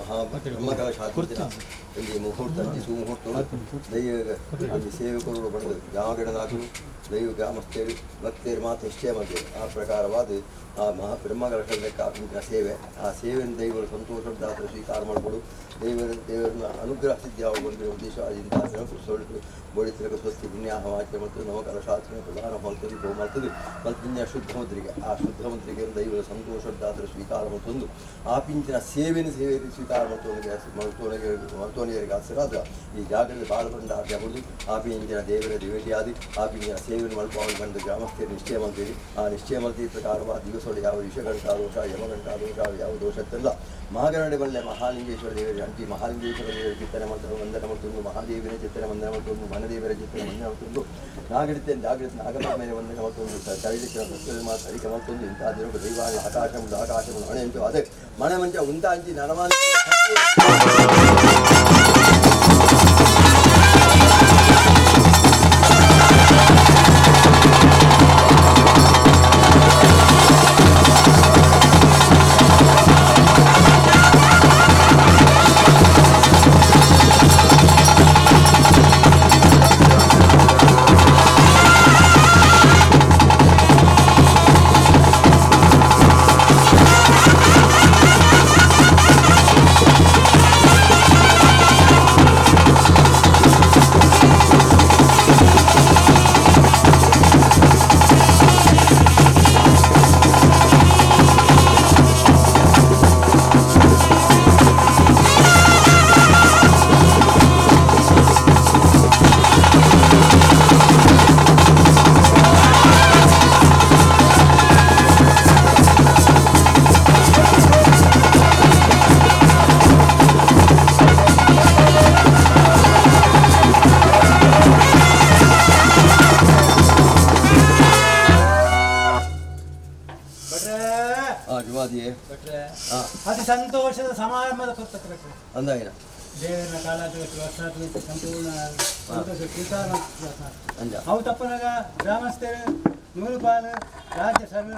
ಮಹಾ ಬ್ರಹ್ಮಕಲಶಾತ್ಮಕ ಇಲ್ಲಿ ಮುಹೂರ್ತ ಅಂಚಿ ಸುಮುಹೂರ್ತ ದೈವ ಅಲ್ಲಿ ಸೇವಕರು ಬಂದು ಜಾಗರಣದಾಗಲು ದೈವ ಗ್ರಾಮಸ್ಥರು ಭಕ್ತರು ಮಾತ್ರ ನಿಶ್ಚಯ ಮಾಡ್ತೇವೆ. ಆ ಪ್ರಕಾರವಾದ ಆ ಮಹಾ ಬ್ರಹ್ಮಕಲಶದ ಕಾಪಿನ ಸೇವೆ, ಆ ಸೇವೆಯನ್ನು ದೈವರು ಸಂತೋಷದಾತ್ರ ಸ್ವೀಕಾರ ಮಾಡಿಕೊಡು. ದೇವರ ದೇವರನ್ನ ಅನುಗ್ರಹ ಸಿದ್ಧಿ ಆಗುವ ಉದ್ದೇಶ ಇಂಥ ಸ್ವಲ್ಪ ಬೋಡಿತಿರಕ ಸ್ವಸ್ತಿ ಪುಣ್ಯಾಹ ವಾಕ್ಯ ಮತ್ತು ನವಕಲಶಾಸ್ತ್ರ ಪ್ರಧಾನ ಮಾಡ್ತದೆ ಗೋ ಮಾಡ್ತದೆ ಮತ್ತು ಪುಣ್ಯ ಶುದ್ಧ ಮುದ್ರಿಗೆ, ಆ ಶುದ್ಧ ಮುದ್ರಿಗೆ ದೈವರ ಸಂತೋಷದಾತ್ರ ಸ್ವೀಕಾರ ಮತ್ತೊಂದು ಆ ಪಿಂಚಿನ ಸೇವೆಯನ್ನು ಸೇವೆ ಸ್ವೀಕಾರ ಮತ್ತು ಮರ್ತೋನಿಯರಿಗೆ ಆಶೀರ್ವಾದ. ಈ ಜಾಗದಲ್ಲಿ ಬಾಳ ಬಂದ ಯಾವುದು ಆ ಪಿಂಚಿನ ದೇವರ ದೇವತೆಯಾದಿ ಆ ಪಿಂಚಿನ ಸೇವೆಯನ್ನು ಮಲ್ಪಾವಳಿ ಬಂದು ಗ್ರಾಮಸ್ಥರು ನಿಶ್ಚಯ ಮಾಡ್ತೀವಿ. ಆ ನಿಶ್ಚಯ ಮಾಡ್ತೀವಿ ಪ್ರಕಾರವಾದ ದಿವಸಗಳು ಯಾವ ವಿಷಗಂಟ ದೋಷ, ಯಮಗಂಟ ದೋಷ, ಯಾವ ದೋಷತ್ತಲ್ಲ ಮಹಾಗರಡೆ ಬಲ್ಲೆ ಮಹಾಲಿಂಗೇಶ್ವರ ದೇವರ ಅಂಟಿ ಮಹಾಲಿಂಗೇಶ್ವರ ದೇವರ ಚಿತ್ತನೆ ಮಾಡ್ತಾರೆ ವಂದನೆ ಮಾಡ್ತೊಂದು, ಮಹಾದೇವಿನ ಚಿತ್ತನೆ ವಂದನೆ ಮಾಡ್ತೊಂದು, ಮನದೇವರ ಚಿತ್ತನೆ ವಂದನೆ ಮಾಡ್ತೊಂದು, ನಾಗರಿತ ಜಾಗೃತ ನಾಗಮ ಮೇಲೆ ವಂದನೆ ಮಾಡ್ತೊಂದು, ಚರಿತ್ರ ಸತ್ಯ ಮಾತು ಅರಿಕೆ ಮಾಡ್ತೊಂದು. ಇಂಥ ದಿನ ದೈವಾನ ಆಕಾಶ ಆಕಾಶ ಹಣೆ ಅಂಟು ಅದೇ ಮನೆ ಮಂಚ ಉಂಟ ಅಂಚಿ ನರಮಾನ. ಭಟ್ರೇ. ಆ ಜುಮಾದಿಯೇ. ಭಟ್ರೇ. ಹಾಂ. ಅತಿ ಸಂತೋಷದ ಸಮಾರಂಭದ ಕೊರ್ತಕ್ಕೆ ಭಟ್ರೆ. ಅಂದಾಗಿನ. ದೇವರ ಕಾಲಾದ ವರ್ಷ ಸಂಪೂರ್ಣ ಸಂತೋಷ ಸ್ವೀಕಾರ. ಅಂಜ. ಅವು ತಪ್ಪನಾಗ ಗ್ರಾಮಸ್ಥರು ನೂರು ಪಾಲು ರಾಜ್ಯ ಸರ್ವ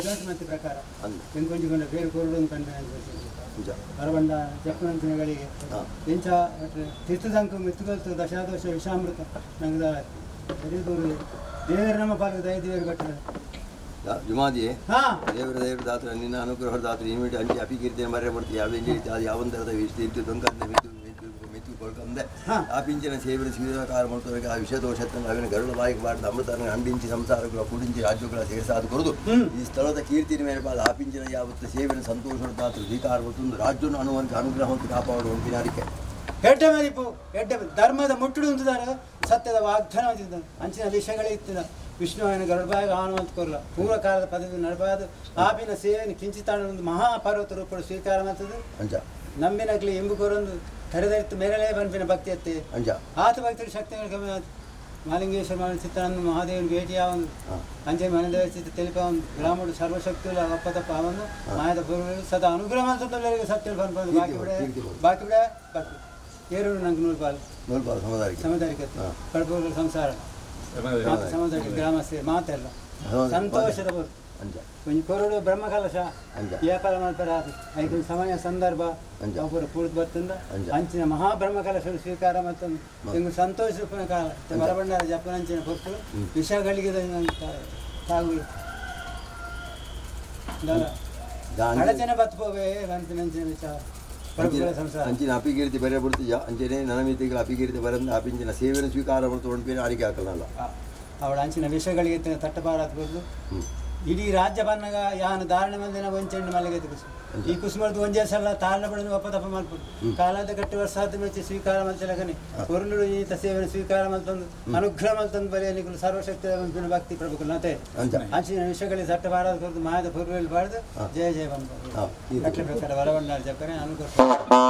ಗಂಟು ಮಂತಿ ಪ್ರಕಾರ ಅಂದ. ಎಂಕೊಂಜಿಕೊಂಡ ಬೇರೆ ಕೊರಡು ಕಂಡ ನಿಜ. ಬರಬಂಡ ಜಪ್ಪನಂತಿನಗಳಿಗೆ ಎಂಚ ಭಟ್ರೆ ತೀರ್ಥದಂಕು ಮಿತ್ತುಗಲ್ತು ದಶಾದೋಷ ವಿಷಾಮೃತ ನಂಗೆ ದೇವರು ನಮ್ಮ ಪಾಲು ದಯ ದೇವರು ಭಟ್ರೆ. ಜುಮಾದಿಯೇ. ಹಾ. ದೇವರ ದೇವರ ದಾತ್ರ ನಿನ್ನ ಅನುಗ್ರಹ ದಾತ್ರ ಇಮಿಡಿ ಅಂಚಿ ಅಪಿಕೀರ್ತಿಯ ಮರೆ ಬರ್ತಿ ಯಾವ ಅದು ಯಾವಂತರದ ವಿಷ ದೊಂಕಂದೆ ಮಿತ್ತು ಮಿತ್ತು ಮಿತ್ತು ಕೊಳ್ಕಂದೆ. ಆ ಪಿಂಚಿನ ಸೇವನ ಸ್ವೀಕಾರ ಮಾಡ್ತವರಿಗೆ ಆ ವಿಷದೋಷತ್ತನ್ನು ಅವಿನ ಗರುಡ ಬಾಯಿಗೆ ಬಾರ್ದು ಅಮೃತನ ಅಂಡಿಂಚಿ ಸಂಸಾರಗಳ ಕುಡಿಂಚಿ ರಾಜ್ಯಗಳ ಸೇರಿಸಾದ ಕೊರದು ಈ ಸ್ಥಳದ ಕೀರ್ತಿನ ಮೇಲೆ ಬಾದ ಆ ಪಿಂಚಿನ ಯಾವತ್ತು ಸೇವನ ಸಂತೋಷ ದಾತ್ರ ಸ್ವೀಕಾರ ಮಾಡ್ತೊಂದು ರಾಜ್ಯವನ್ನು ಅನ್ನುವಂಥ ಅನುಗ್ರಹವಂತ ಕಾಪಾಡು ಒಂಟಿನಾರಿಕೆ. ಎಡ್ಡೆ ಮರಿಪು ಎಡ್ಡೆ ಧರ್ಮದ ಮುಟ್ಟುಡು ಅಂತಿದ್ದಾರೆ, ಸತ್ಯದ ವಾಗ್ದಾನ ಅಂತಿದ್ದಾನೆ, ಅಂಚಿನ ವಿಷಯಗಳೇ ಇತ್ತಿದ ವಿಷ್ಣುವಿನ ಗರುಡಬಾಗ ಆನುವಂತ ಕೊರ್ಲ ಪೂರ್ವಕಾಲದ ಪದವಿ ನಡಬಾದು ಆಪಿನ ಸೇವೆಯನ್ನು ಕಿಂಚಿತಾಣ ಒಂದು ಮಹಾಪರ್ವತ ರೂಪದ ಸ್ವೀಕಾರ ಮಾಡ್ತದೆ. ಅಂಚ. ನಂಬಿನಗ್ಲಿ ಎಂಬು ಕೊರೊಂದು ತಡೆದರಿತು ಮೇರಲೇ ಬನ್ಪಿನ ಭಕ್ತಿ ಎತ್ತೆ. ಅಂಚ. ಆತ ಭಕ್ತರ ಶಕ್ತಿಗಳ ಕಮ್ಮಿ ಆತು. ಮಹಾಲಿಂಗೇಶ್ವರ ಮಾನ ಚಿತ್ತಾನಂದ ಮಹಾದೇವನ ಭೇಟಿಯಾವನು ಅಂಚೆ ಮನದೇವ ಚಿತ್ತ ತಿಳಿಪವನು ಗ್ರಾಮಡು ಸರ್ವಶಕ್ತಿಗಳ ಅಪ್ಪ ತಪ್ಪ ಅವನು ಮಾಯದ ಪೂರ್ವಗಳು ಸದಾ ಅನುಗ್ರಹ ಮಾಡ್ತದೆಲ್ಲರಿಗೂ ಸತ್ಯ ಬನ್ಬೋದು ಬಾಕಿ ಬಿಡ. ಕೀರ್ತಿ ಬರ್ತದೆ. ಬಾಕಿ ಬಿಡ ಬಾಕಿ ಏರು ನಂಗೆ ನೂರು ಪಾಲು. ನೋಡ್ಬಾರ್ದು ಸಮುದಾಯಕ್ಕೆ. ಸಮುದಾಯಕ್ಕೆ ಕಡಪೂರ ಸಂಸಾರ ಮಾತು ಸಮುದಾಯಕ್ಕೆ ಗ್ರಾಮಸ್ಥೆ ಮಾತೆಲ್ಲ ಸಂತೋಷದ ಬರು ಅಂಚ. ಒಂಜಿ ಕೊರಡು ಬ್ರಹ್ಮಕಲಶ ಅಂಚ. ವ್ಯಾಪಾರ ಮಲ್ಪರ ಐಕು ಸಮಯ ಸಂದರ್ಭ ಅಂಚ. ಒಬ್ಬರು ಪೂರ್ತಿ ಬರ್ತಂದ ಅಂಚ. ಅಂಚಿನ ಮಹಾಬ್ರಹ್ಮಕಲಶ ಸ್ವೀಕಾರ ಮತ್ತು ನಿಮ್ಗೆ ಸಂತೋಷ ರೂಪನ ಕಾಲ ಬರಬಂಡಾರ ಜಪ್ಪನಂಚಿನ ಪೊರ್ತು ವಿಷಗಳಿಗೆ ತಾವು ಅಡಚನೆ ಬತ್ಪೋವೆ ಅಂಚಿನ ವಿಚಾರ ಪ್ರಭುಗಳ ಸಂಸಾರ. ಅಂಚಿನ ಅಪಿಕೀರ್ತಿ ಬರೆ ಬಿಡ್ತೀಯ ಅಂಚನೆ ನನಮಿತಿಗಳ ಅಪಿಕೀರ್ತಿ ಬರಂದ ಅಪಿಂಚಿನ ಸೇವೆಯನ್ನು ಸ್ವೀಕಾರ ಮಾಡ್ತು ಅಡಿಕೆ ಹಾಕಲ್ಲ. ಅವಳ ಅಂಚಿನ ವಿಷಯಗಳಿಗೆ ತಟ್ಟಬಾರದು ಬದಲು ಇಡೀ ರಾಜ್ಯ ಬನ್ನಗ ಯಾನು ಧಾರಣೆ ಮಂದಿನ ಒಂಚೆಂಡು ಮಲ್ಲಿಗೆ ಕುಸು ಈ ಕುಸುಮರ್ದು ಒಂಜೇ ಸಲ ತಾರಣ ಬಡದು ಒಪ್ಪ ತಪ್ಪ ಮಲ್ಪುಡು ಕಾಲಾದ ಕಟ್ಟಿ ವರ್ಷ ಆದ ಮೆಚ್ಚಿ ಸ್ವೀಕಾರ ಮಲ್ತಲಗನೆ ಪೊರುಳು ಈತ ಸೇವೆಯನ್ನು ಸ್ವೀಕಾರ ಮಲ್ತಂದು ಅನುಗ್ರಹ ಮಲ್ತಂದು ಬರೆಯ ನಿಕುಲು ಸರ್ವಶಕ್ತಿ ಭಕ್ತಿ ಪ್ರಭುಕುಲ್ ನತೆ. ಅಂಚ. ಅಂಚಿನ ವಿಷಯಗಳಿಗೆ ತಟ್ಟಬಾರದು ಕೊರದು ಮಾಯದ ಪೂರ್ವದಲ್ಲಿ ಬಾರದು ಜಯ ಜಯ ಬಂದು ಕಟ್ಲೆ ಪ್ರಕಾರ ವರವಂಡಾರ ಜಪ್ಪನೆ ಅನುಗ್ರಹ. ಆ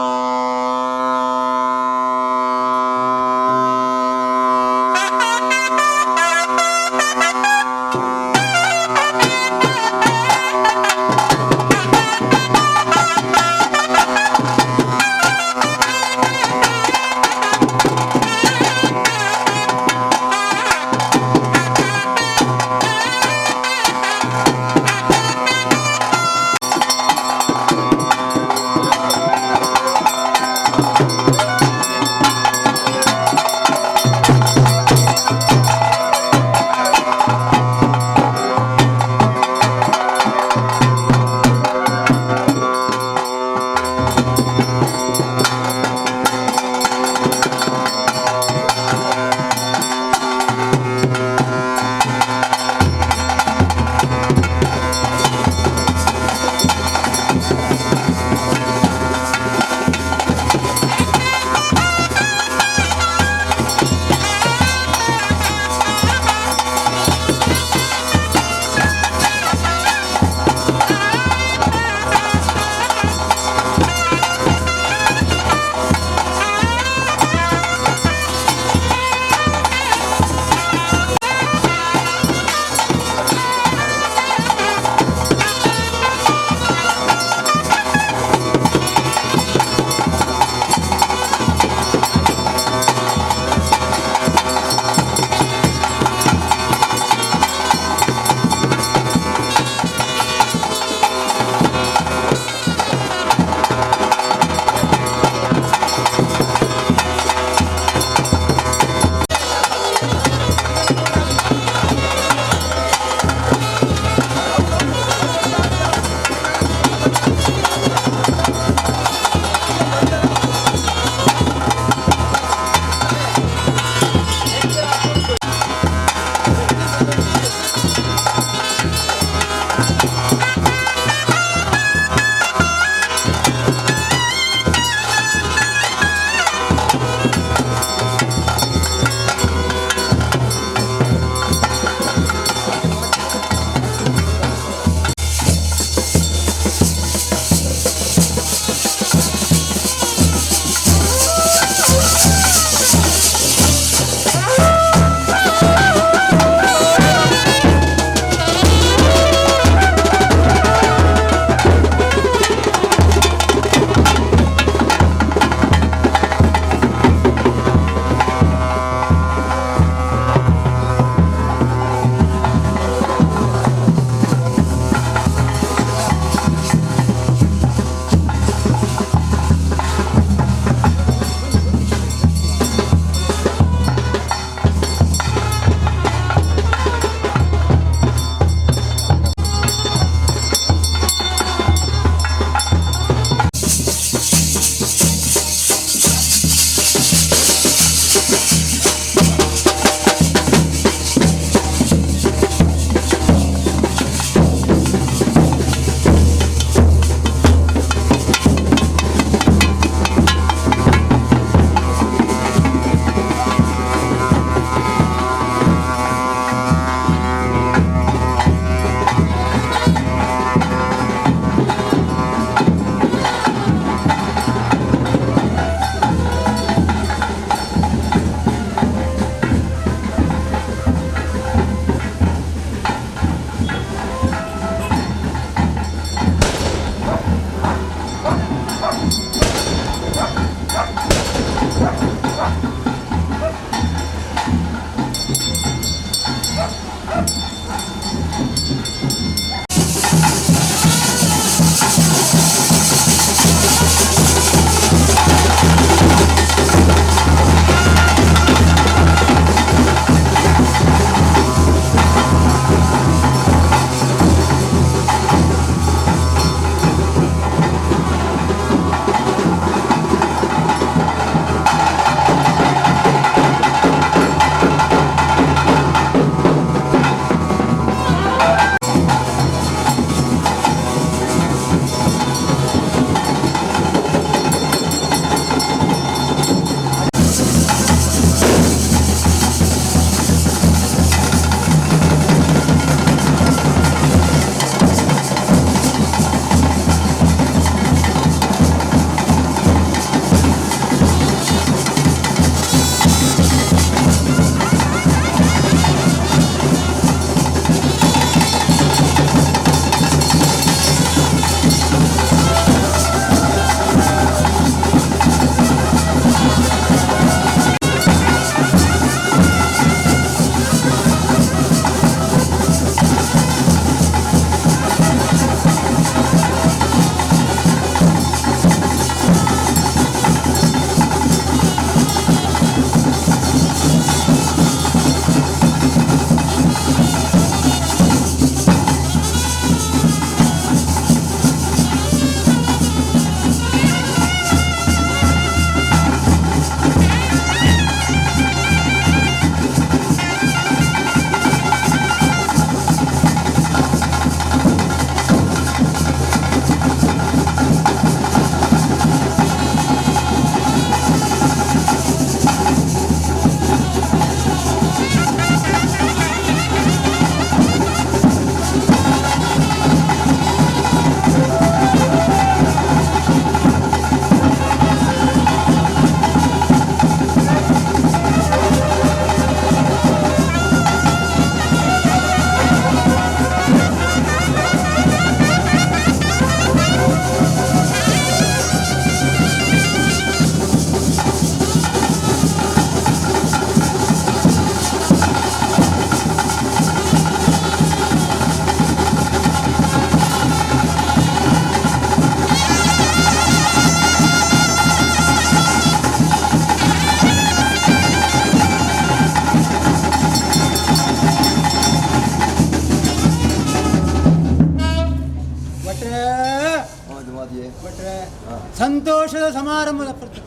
ಸಂತೋಷದ ಸಮಾರಂಭದ ಪ್ರಸ್ತುತ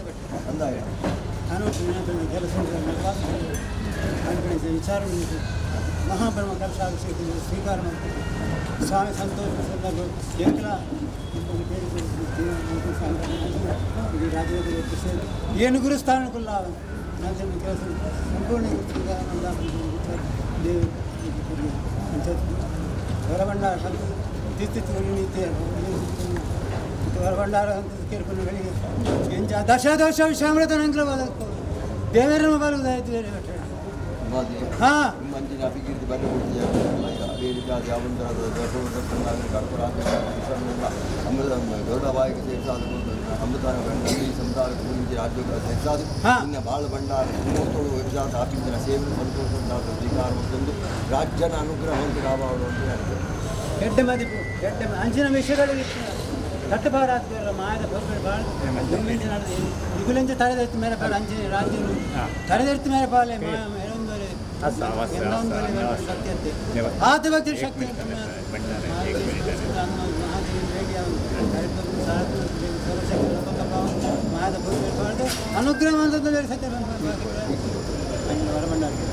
ಅಂದಾಯ ಕೆಲಸ ವಿಚಾರ ಮಹಾಬ್ರಹ್ಮ ಕೆಲಸ ಸ್ವೀಕಾರ ಮಾಡ್ತಾರೆ ಸ್ವಾಮಿ ಸಂತೋಷ ಸಂದರ್ಭ ಎಂಕಲ ಇಡೀ ರಾಜ್ಯದ ಏನು ಗುರುಸ್ಥಾನಕ್ಕಲ್ಲ ಕೆಲಸ ಸಂಪೂರ್ಣ ಹೊರಭಂಡಾರ ಹೊರಭಂಡಾರ ಅಂತ ಕೇಳ್ಕೊಂಡು ಬೆಳಿಗ್ಗೆ ಎಂಚ ದಶ ದೋಷ ವಿಷಾಮೃತ ನಂಗ್ಲ ದೇವರ ಮೊಬೈಲ್ ಬೇರೆ ಹಾಂ ಮಂಜಿನ ಅಭಿಕೀರ್ತಿ ಬರಲು ಅಮೃತ ಗರುಡವಾಯಿಗೆ ಸೇರಿಸಾದ ಅಮೃತ ನಂದಿ ಸಂಸಾರ ಗುರುಂಜಿ ರಾಜ್ಯೋಗ ಸೇರಿಸಾದ ಇನ್ನ ಬಾಳ ಭಂಡಾರ ಮೂವತ್ತೋಳು ವರ್ಷಾದ ಆಪಿಂದಿನ ಸೇವೆ ಸಂತೋಷ ಸ್ವೀಕಾರ ಮತ್ತೊಂದು ರಾಜ್ಯನ ಅನುಗ್ರಹ ಹೊಂದಿ ಕಾಪಾಡು ಅಂತ ಹೇಳ್ತೇವೆ. ಎಡ್ಡೆ ಮದಿಪು ಎಡ್ಡೆ ಅಂಚಿನ ವಿಷಯಗಳಿಗೆ ತಟ್ಟಬಾರ ಮಾಯದ ಬೊಬ್ಬೆ ಬಾಳ ಇಗುಲಂಚ ತಲೆದೆತ್ತು ಮೇಲೆ ಪಾಲ ಅಂಚಿನ ರಾಜ್ಯ ತಲೆದೆತ್ತು ಮೇಲೆ ಪಾಲೆ ಸತ್ಯತೆ ಆತ ಭಕ್ತಿ ಶಕ್ತಿ ಮಾಯದ ಬೊಬ್ಬೆ ಬಾಳ್ದು ಅನುಗ್ರಹ ಅಂತ ಸತ್ಯ ವರಮಂಡಾರಿಗೆ.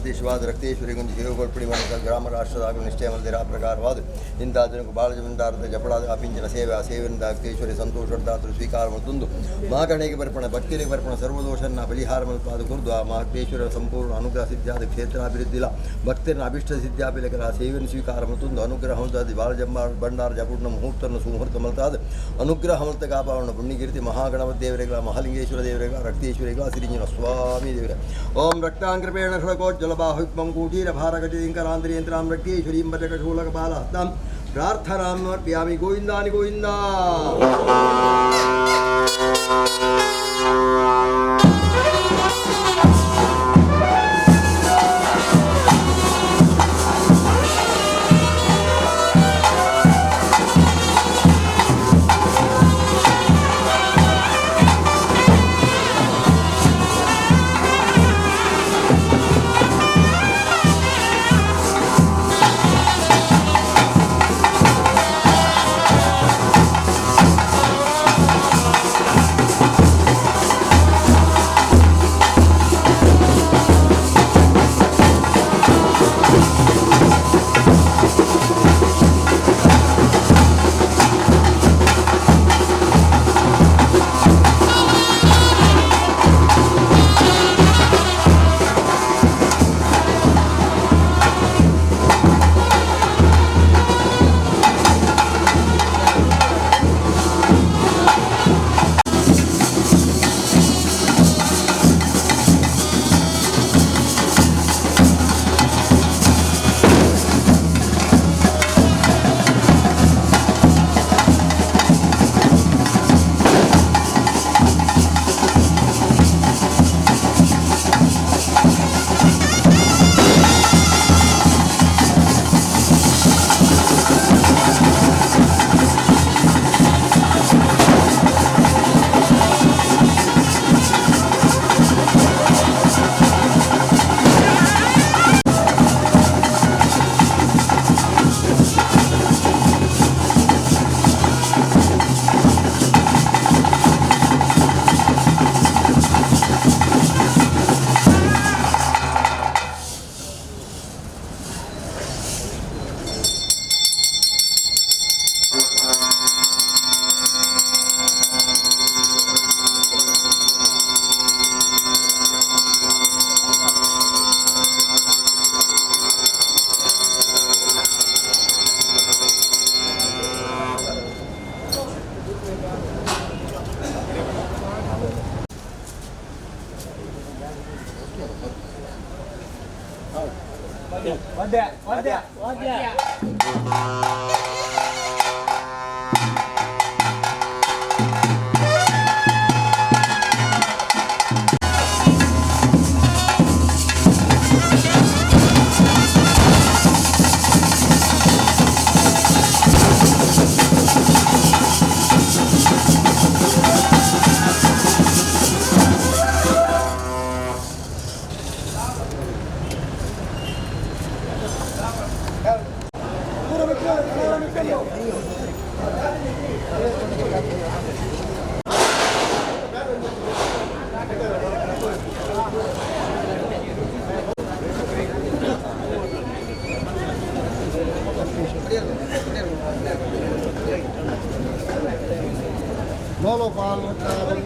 ಉದ್ದೇಶವಾದ ರಕ್ತೇಶ್ವರಿ ಗುಂಜಿ ಸೇವೆ ಕೊಡ್ಪಡಿ ಮನದ ಗ್ರಾಮ ರಾಷ್ಟ್ರದಾಗ ನಿಷ್ಠೆ ಮಲ್ದಿರ ಆ ಪ್ರಕಾರವಾದ ಇಂಥ ಜನకు ಬಾಳ ಜಮೀನ್ದಾರದ ಜಪಳಾದ ಅಪಿಂಚಿನ ಸೇವೆ ಆ ಸೇವೆಯಿಂದ ರಕ್ತೇಶ್ವರಿ ಸಂತೋಷದಾತರು ಸ್ವೀಕಾರ ಮತ್ತೊಂದು ಮಹಾಗಣೆಗೆ ಬರ್ಪಣ ಭಕ್ತರಿಗೆ ಬರ್ಪಣ ಸರ್ವದೋಷನ್ನ ಪರಿಹಾರ ಮಲ್ಪಾದ ಕುರಿತು ಆ ಮಹಾಕೇಶ್ವರ ಸಂಪೂರ್ಣ ಅನುಗ್ರಹ ಸಿದ್ಧಾದ ಕ್ಷೇತ್ರಾಭಿವೃದ್ಧಿಲ ಭಕ್ತರನ್ನ ಅಭಿಷ್ಟ ಸಿದ್ಧಾಭಿಲಕರ ಆ ಸೇವೆಯನ್ನು ಸ್ವೀಕಾರ ಮತ್ತೊಂದು ಅನುಗ್ರಹ ಹೊಂದಾದಿ ಬಾಲಜಂಬ ಭಂಡಾರ ಜಪುಡ್ನ ಮುಹೂರ್ತನ ಸುಮುಹೂರ್ತ ಮಲ್ತಾದ ಅನುಗ್ರಹ ಮಲ್ತ ಕಾಪಾವಣ ಪುಣ್ಯಕೀರ್ತಿ ಮಹಾಗಣಪತಿ ದೇವರಿಗಳ ಮಹಾಲಿಂಗೇಶ್ವರ ದೇವರಿಗಳ ರಕ್ತೇಶ್ವರಿಗಳ ಸಿರಿಂಜಿನ ಸ್ವಾಮಿ ದೇವರ ಓಂ ರಕ್ತಾಂಕೃಪೇಣ ಷಡಕೋಜ್ವಲಬಾಹುಕ್ಮಂ ಕೂಟೀರ ಭಾರಗಜದಿಂಕರಾಂದ್ರಿಯಂತ್ರಾಂ ರಕ್ತೇಶ್ವರೀಂ ಭಜಕಶೂಲಕಪಾಲಹಸ್ತಾಂ ಪ್ರಾರ್ಥನಾಂ ಸಮರ್ಪಯಾಮಿ. ಗೋವಿಂದಾನಿ ಗೋವಿಂದ.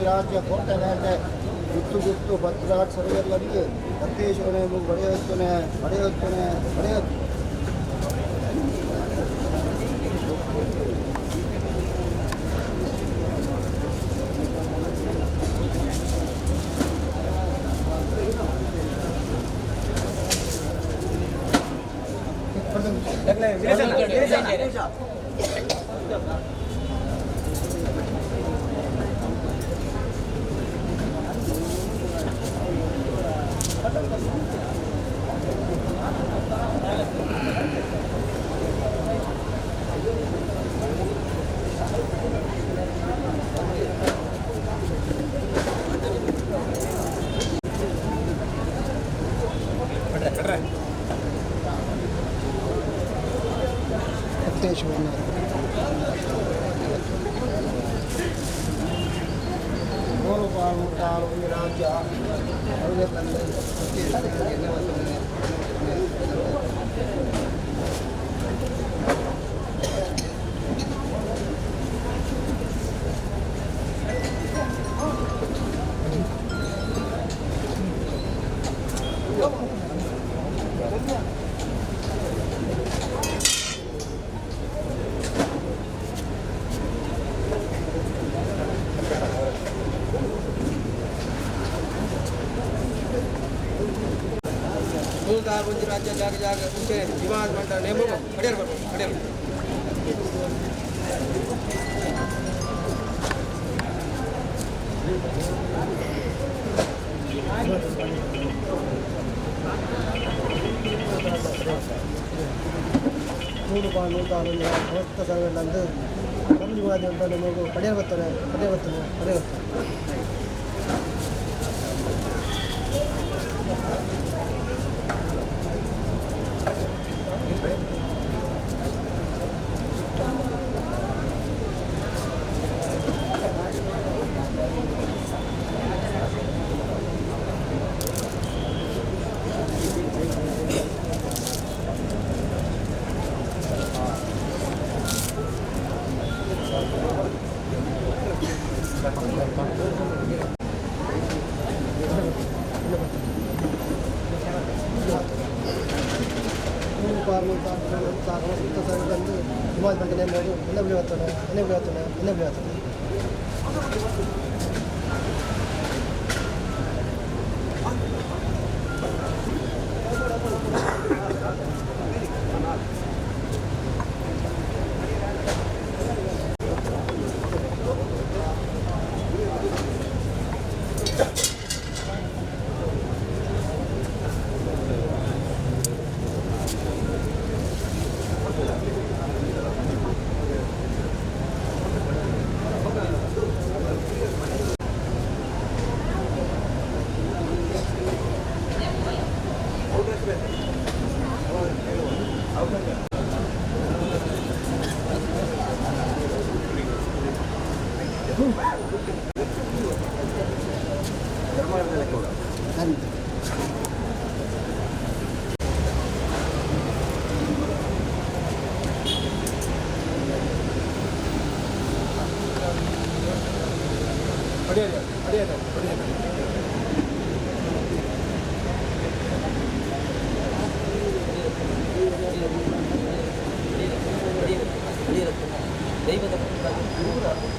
ರಾಜ್ಯ ಕೋಟೆ ಮೇಲ್ಡೆ ಗುತ್ತು ಗುತ್ತು ಭದ್ರಾಟ್ ಸರ್ವೆಲ್ಲರಿಗೆ ರಕ್ತೇಶ್ವರನೇ ಬಡೆಯುತ್ತನೆ ಬಡೆಯುತ್ತನೆ ಬಡೆಯುತ್ತೆ. ರಕ್ತೇಶ್ವರನೇ. 3 ಪಾಲ್ 106 ರಾಜ್ಯ 106 ರಾಜ್ಯ ಜಾಗ ಜಾಗ ಮುಂಚೆ ವಿವಾದ ಮಂಡಲ ನೇಮ ಪಡೆಯರು ಪಡೆಯರು. 3 ಪಾಲ್ 106 ಸಮಸ್ತ ಸರ್ವೆಲ್ಲಂದು ಕಮ್ಮಿವಾದಿ ಉಂಟು ನಮಗೂ ಪಡೆಯ ಬರ್ತಾನೆ ಪಡೆಯ ಬರ್ತಾನೆ ಪಡೆಯ ಬರ್ತಾನೆ. 3 ಪಾಲ್ 106 ಸಮಸ್ತ ಸರ್ವೆಲ್ಲಂದು ವಿವಾದ ಮಂಡಲ ನೇಮೋದು ಎನ್ನ ಬಿಳಿ ಬರ್ತಾನೆ ಎನ್ನ ಬಿಳಿ ಬರ್ತಾನೆ ಎನ್ನ ಬಿಳಿ ಬರ್ತಾನೆ. ದೈವದ ಪೂರ.